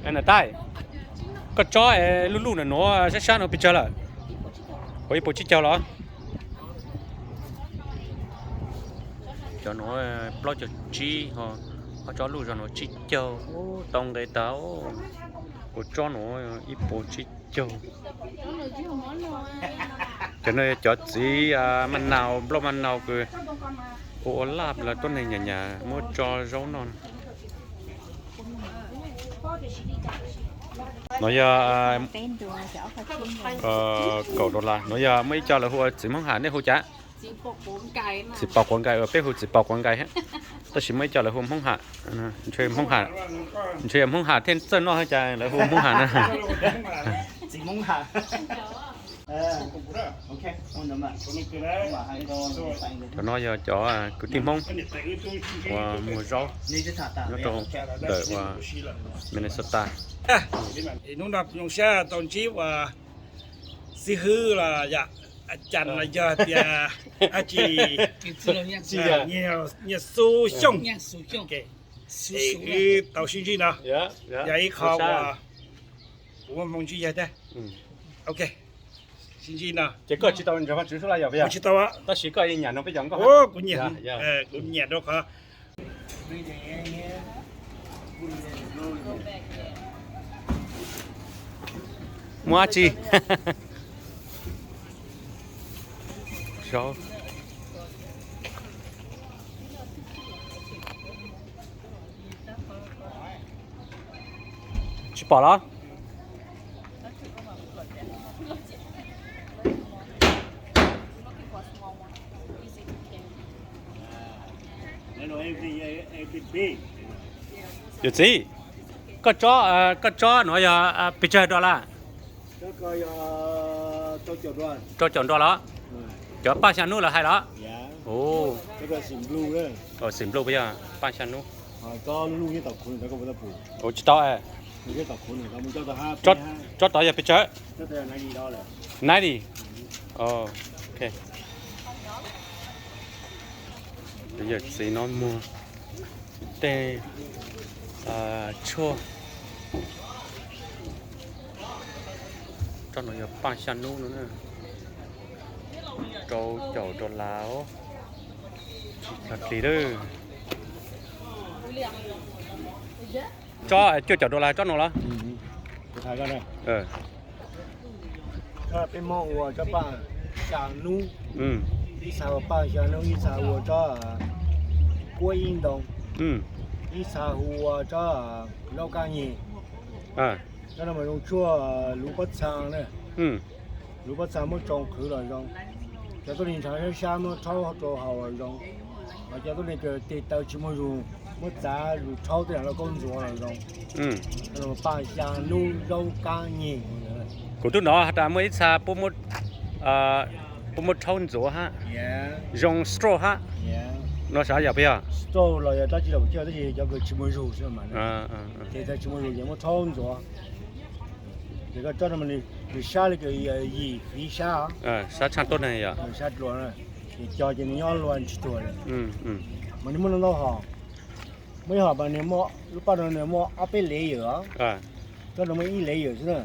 Niam tais, koj tsob luj luj na nuav sab sab nuav pes tsawg lawm? Ua ib puas tsib caug los? Cov nuav plaub caug tsib, ho tsob luj zog nuav tsib caug, tau nqe tag. Kuv tsob nuav ib puas tsib caug. Cov no cov txiv maj nau, nplooj maj nau kws ua ua laj los tuab neeg nyam nyam muab tso zaub noj. Nuav yog kaum dollar, nuav yog muaj ib co lawv hu ua txiv Hmoob Ham, nej hu cas? Txiv paus quav nkais, peb hu txiv paus quav nkais, tab sis muaj ib co lawv hu Hmoob Ham, ntshe Hmoob Ham thiaj txawj noj cas lawv hu Hmoob Ham na. Cov no yog cov kwv tij Hmoob uas muag zaub nyob rau ntawm uas Minnesota. Hnub no zoo siab tau ntsib uas xib hwb los yog a cas los yog tias dab tsi, Nyiaj Xub Xyooj, wb tau sib ntsib no yog ib qho uas kuv muaj hmoo ntsib yawg thiab. Ok, sib ntsib no. Ces koj tsis tau nrog Vaj Tswv Xub Laj yog puas yog? Tab sis koj nyam no peb cov nkauj. Kuv nyiam, kuv nyiam rau qhov muaj dab tsi? Tsis pom los? Yawm txiv, koj tsob, koj tsob nuav yog pes tsawg dollar? Rau caum dollar los? Cov paj xya nub lawv hais los? Xim nplug puas yog paj xya nub? Ua tsis tau. Tsob tod yog pes tsawg? Ninety. Ok. Yawm txiv no muag tej tshuaj. Tsob no yog paj xya nub no na. Rau caum dollar, tsis txog plis lawm. Tsob cuaj caum dollar tsob no los? Peb Hmoob hu ua tsob paj xya nub, ib txha hu ua paj xya nub, ib txha hu ua tsob kuab ib ntoo, ib txha hu ua tsob zaub kab nyeg. Tsob no mas zoo tshuaj luv pob txha na. Luv pob txha muab tsoo qhwv los zoo. Cov tuab neeg ntshav sab sab muab rhaub rau haus los zoo. Ho cov tuab neeg kws tes taw tsis muaj zug muab txav zug rhaub tej yam lauj kaub ntxuav los zoo. Paj xya nub zaub kab nyeg. Kuv twb hnov has tas muaj ib txha puab muab rhaub ntxuav hab, zoo stroke hab. No sav yog puas yog? Stroke los yog dab tsi los puas yog, tab sis cov kws tsis muaj zug xwb mas. Tes taw tsis muaj zug ces muab rhaub ntxuav. Ces koj tsob no nws sab li kws yim fiv sab, sab tshaj tuab neeg yog sab dlua, ces co ces nws nyob lua tsis tuag li. Mas nws muaj ntau hom, muaj ib hom mas nws muaj, lub paj no nws muaj ob peb layer os, tsob no muaj ib layer xwb na.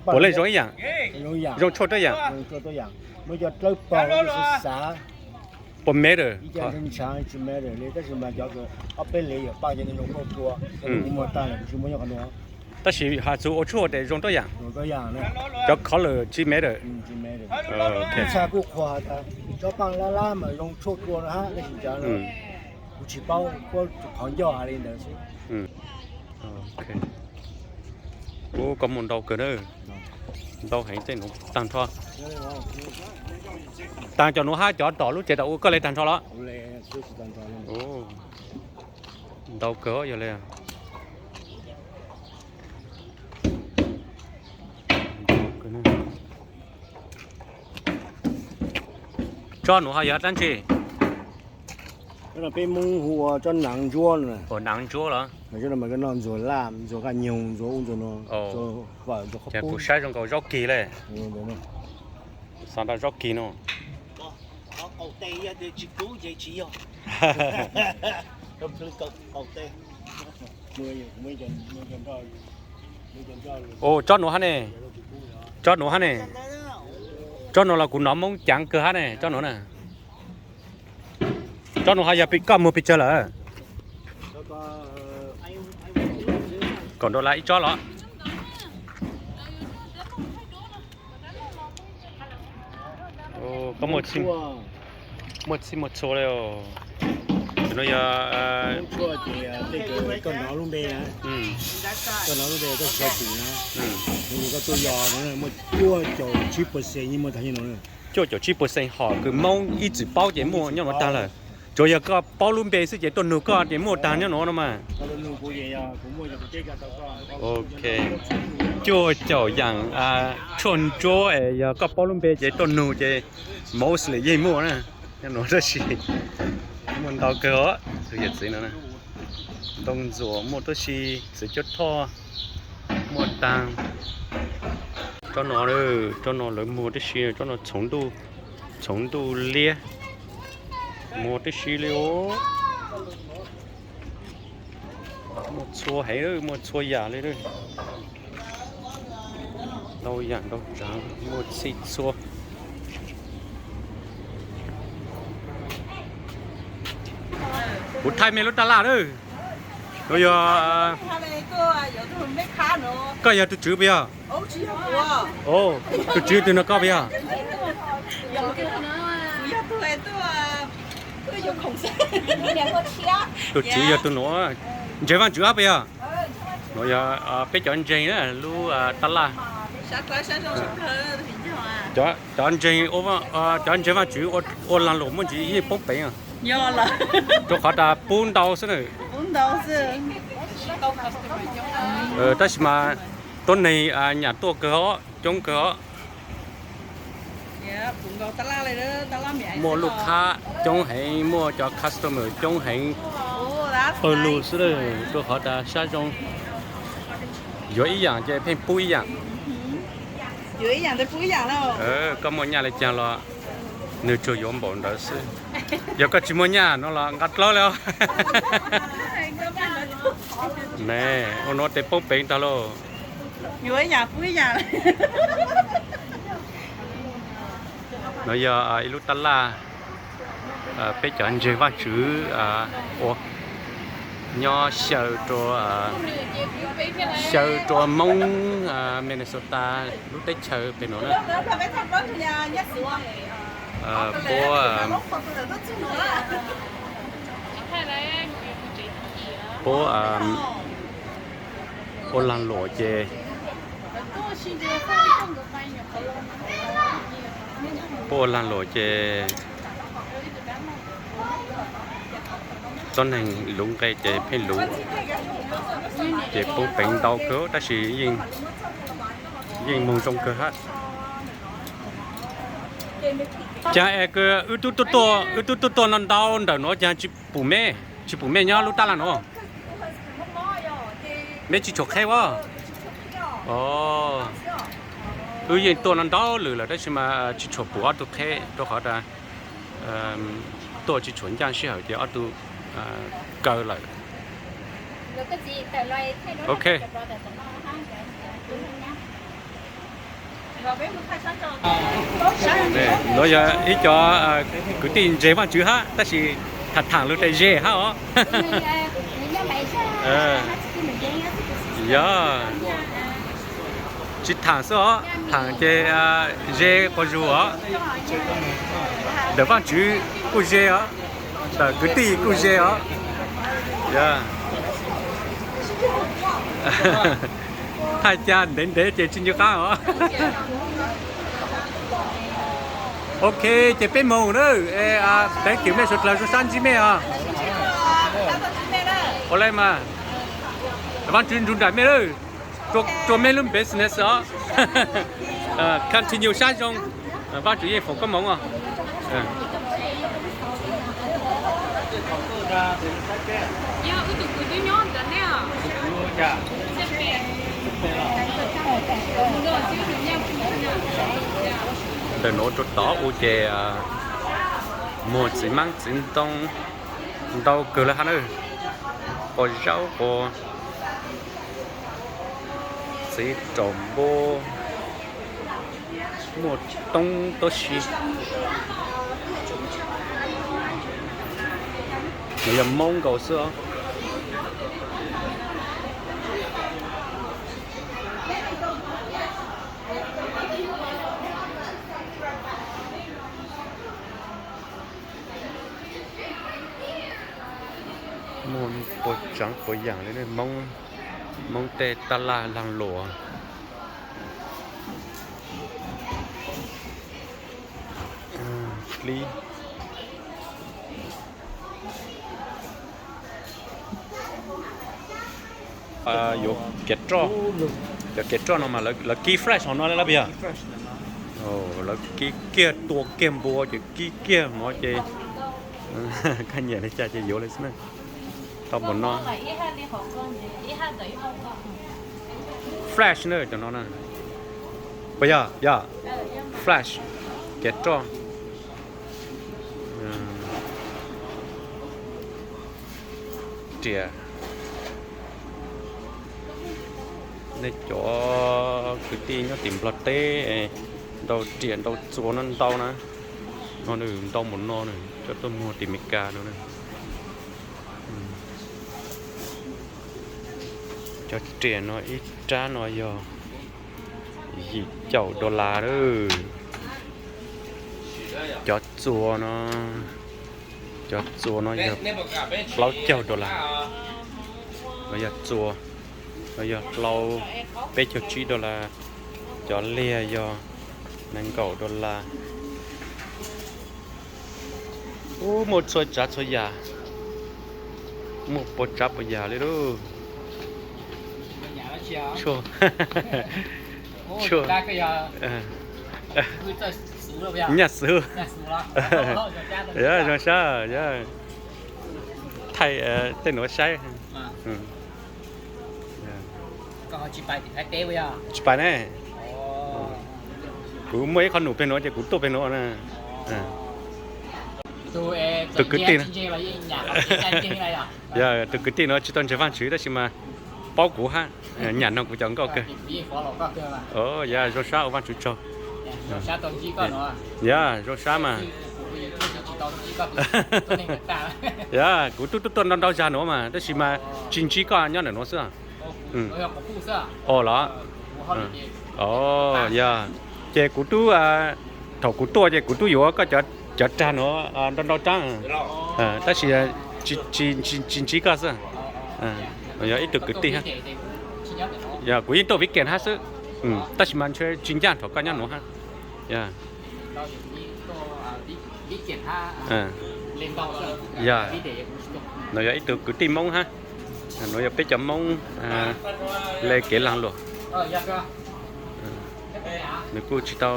Puav leej zoo ib yam, zoo tshuaj tuab yam. Muaj cov dlawb paug xav xav, puas matter, ib co ntshav tsis matter li, tab sis mas cov ob peb layer paj ces nws zoo tshuaj dlua, kuv muag tag lawm kuv tsis muaj nyob qhov no. Tab sis has txug ua tshuaj tes zoo tuab yam, cov color tsis matter. Ib txha kuj qhuas has tas tsob paj lab lab mas zoo tshuaj dlua no hab, tab sis kuv tsis paub, puab qhov ncauj has li ntawd xwb. Ub, koj muaj ntau kawg na. Ntau heev tej nuav tag nrho. Tag cov nuav hab cov tom lub tsev tom ub koj le tag nrho los? Ntau kawg yog le. Tsob nuav ho yog dab tsi? Peb Hmoob hu ua tsob naav ntsuab no. Naav ntsuab los? Noj ntxuag laj, ntxuag kaj nyoog, ntxuag ub ntxuag no. Kuv saib zoo nkaus zaub kig le. Xav nrog zaub kig no. Ua tsob nuav hab ne, tsob nuav hab ne, tsob nuav los kuv nov Moob caav kawg hab ne, tsob nuav na. Tsob nuav ho yog koj muag pes tsawg lawm? Kaum dollar ib tsob los? Koj muaj txhij muaj txhua li. Nuav yog koj nov lub npe, koj nov lub npe koj xav tim no, koj tuaj yos no muaj cuaj caum tsib percent yeej muaj tag nrho no. Cuaj caum tsib percent hom kws Moob ib txwm paub ces muaj nyob nuav tag lawm. Tsuav yog koj paub lub npe xwb ces tuaj nug koj ces muaj tag nyob nuav no mas. Ok, cuaj caum yaam tshuaj ntsuab es yog koj paub lub npe ces tuaj nug ces mostly yeej muaj na. Nyob nuav tab sis muaj ntau kawg os tus yawm txiv no. Ntoo ntxuam muaj tab sis txiv cuab thoj muaj tag. Tsob no, tsob no lawv muag tab sis tsob no txhoov ntuj liab, muag tab sis li os. Muaj txhua heev, muaj txhua yam li. Ntau yam ntau tsav, muaj txhij txhua. Kuv thaij mej lub taj laj lawm. Nuav yog, koj yog tug tswv puas yog? Tug tswv twg no koj puas yog? Tug tswv yog tug nuav, ntseeg Vaajtswv hab puas yog? Nuav yog peb cov ntseeg lub taj laj. Cov ntseeg, cov ntseeg Vaajtswv ua lag luam muaj ntsis yeej poob peev, rua qhov tas pub ntau xwb na. Tab sis mas tuab neeg nyam tuaj kawg os, coob kawg os. Muaj lub khab coob heev, muaj cov customer coob heev, pawg lug xwb, rua qhov tas sab zoo, yuav ib yaam ces pheej pub ib yaam. Koj muaj nyaj le caag los nwg tsuas yuav npaum ntawd xwb. Yog koj tsis muaj nyaj no los nqa dlaub le os. Ne, ua nuav tes poob peev tag lauj. Nuav yog ib lub taj laj peb cov ntseeg Vaajtswv ua nyob xyaw rua, xyaw rua Moob Minnesota lub teb chaws pem nuav na. Puab, puab ua lag luam ces, puab ua lag luam ces tuab neeg luv nqe ces pheej luv, ces poob peev ntau kawg tab sis yeej moog zoo kawg hab. Caag es wb tub tuaj, wb tub tuaj tuaj no ntau ntawm nuav caag tsis pum mej, tsis pum mej nyob lub taj laj nuav? Mej tsis tshua qheb as? Wb yeej tuaj no ntau lwm lawm tab sis mas tsis tshua pum ob tug qheb rua qhov tas tuaj tsis tshua ncaaj sij hawm ces ob tug kaw lawm. Ok. Nuav yog ib cov kwv tij ntseeg Vaajtswv hab tab sis tham tham lug tas ze hab os. Yog tsis tham xwb os, tham ces ze quas zug os. Ntawm Vaajtswv kuj ze os, ntawm kwv tij kuj ze os. Thaij ca ntev ntev ces tsis ncu qaab os. Ok, ces peb moog na. Thank you mej suav dlawg, zoo sab ntsib mej os. Ua le mas, Vaajtswv nrug nraim mej lawm, rua mej lub business os. Continue sab zoo, Vaajtswv yeej foom koob moov os. Ntawm nuav rua tod u ces muag txiv maab txiv ntoo ntau kawg le hab na. Quas zaub quas Txiv raus npua, muaj toob tub si. Nws yog Hmoob nkaus xwb os. Muaj puas tseev puas yaam li Hmoob, Hmoob tej taj laj laag luam. Dlib. Yuav kev roj, cov kev roj no mas lawv kib fresh hov no lawm peb yog? Lawv kib kiag tua kiag npua ces kib kiag no ces koj nyiam li cas ces yuav li xwb na. Tau npaum no. Fresh na cov no na. Puas yog? Yog. Fresh. Kev roj. Riam. Nej cov kwv tij nyob tim Nplog teb ntau riam ntau txuas no ntau na. No nws ntau npaum no nws coj tuaj muag tim Meskas no na. Cov riam no ib rab no yog yim caum dollar lawm. Cov txuas no, cov txuas no yog plaub caug dollar. No yog txuas, no yog hlau peb caug tsib dollar. Cov liag yog nees nkaum dollar. Ub, muaj txhua tsav txhua yam, muaj puas tsav puas yam li lauj. Nyaj xwb. Zoo sab, thaij tej nuav saib. Tsis pais ne. Kuv muaj ib qho num peg nuav ces kuv tuaj peg nuav na. Tus kwv tij, yog tus kwv tij nuav tsis tau ntseeg Vaajtswv tab sis mas paub kuv hab, nyam noog kuv cov nkauj kawg. Yog zoo sab ua Vaajtswv tsaug. Yog zoo sab mas. Yog kuv tub tuaj ntau ntau zag nuav mas tab sis mas tsis ntsib koj nyob ntawm nuav xwb. O los, yog ces kuv tub, thaum kuv tuaj ces kuv tub yuav koj cov rag nuav ntau ntau rab, tab sis tsis ntsib koj xwb. Yog ib tug kwv tij hab. Yog kuv yeej tuaj weekend hab xwb, tab sis mas ntshe tsis ncaj thaum koj nyob nuav hab. Yog, no yog ib tug kwv tij Moob hab. Nuav yog peb cov Moob le kev laag luam. Nws kuj tsis tau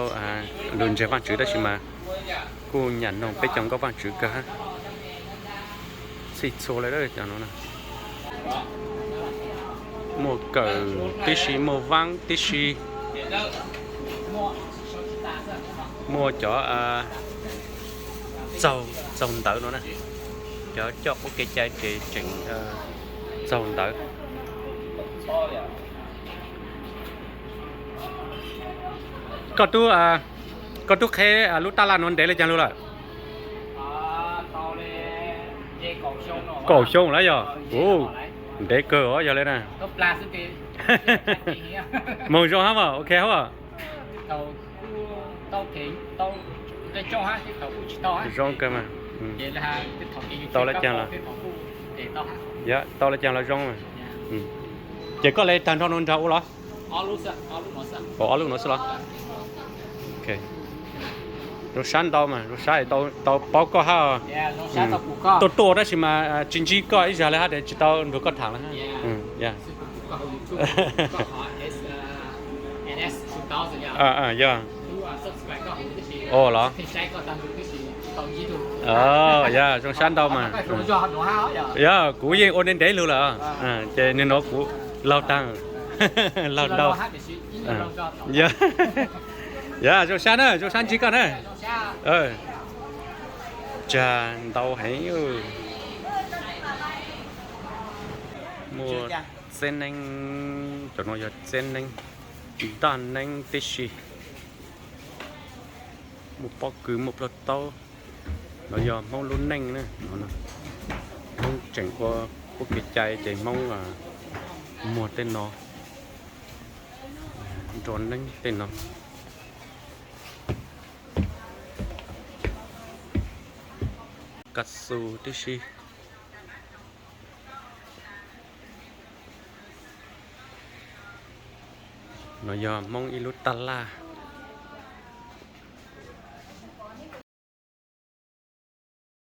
lug ntseeg Vaajtswv tab sis mas kuj nyam noog peb cov nkauj Vaajtswv kawg hab. Txhij txhua le cov nuav, muaj kawm tib si, muaj vaab tib si, muaj cov txaug ntawv no na, cov coj qub kev cai ces tseem txaug ntawv. Koj tub, koj tub qheb lub taj laj nuav ntev le caag lug lawm? Kaum xyoo lawm yog? Ntev kawg os yog le na. Moog zoo hab, ok hab. Zoo kawg mas. Tau le caag lawm? Yog tau le caag los zoo. Ces koj le tag nrho nuav nrug ua los? Ob lub nuav xwb los? Zoo sab ntau mas, zoo sab tau paub koj hab. Tuaj tuaj tab sis mas tsis ntsib koj ib zag le hab, tsis tau nrug koj thaam le hab. Yog. O los? Yog, zoo sab ntau mas. Yog, kuv yeej ua ntev ntev lug lawm, ces nwg nuav kuv laug taag, laug ntau. Yog, zoo sab na, zoo sab ntsib koj na. Tsag ntau heev. Muaj Txeb neeb, cov no yog txeb neeb, daj neeb tib si, muaj pob kws muaj plaj taub. No yog Hmoob lub neej na, Hmoob tseem ua ua kev cai ces Hmoob muag tej no, nrog neeb tej no. Kav xus tib si. No yog Hmoob ib lub taj laj.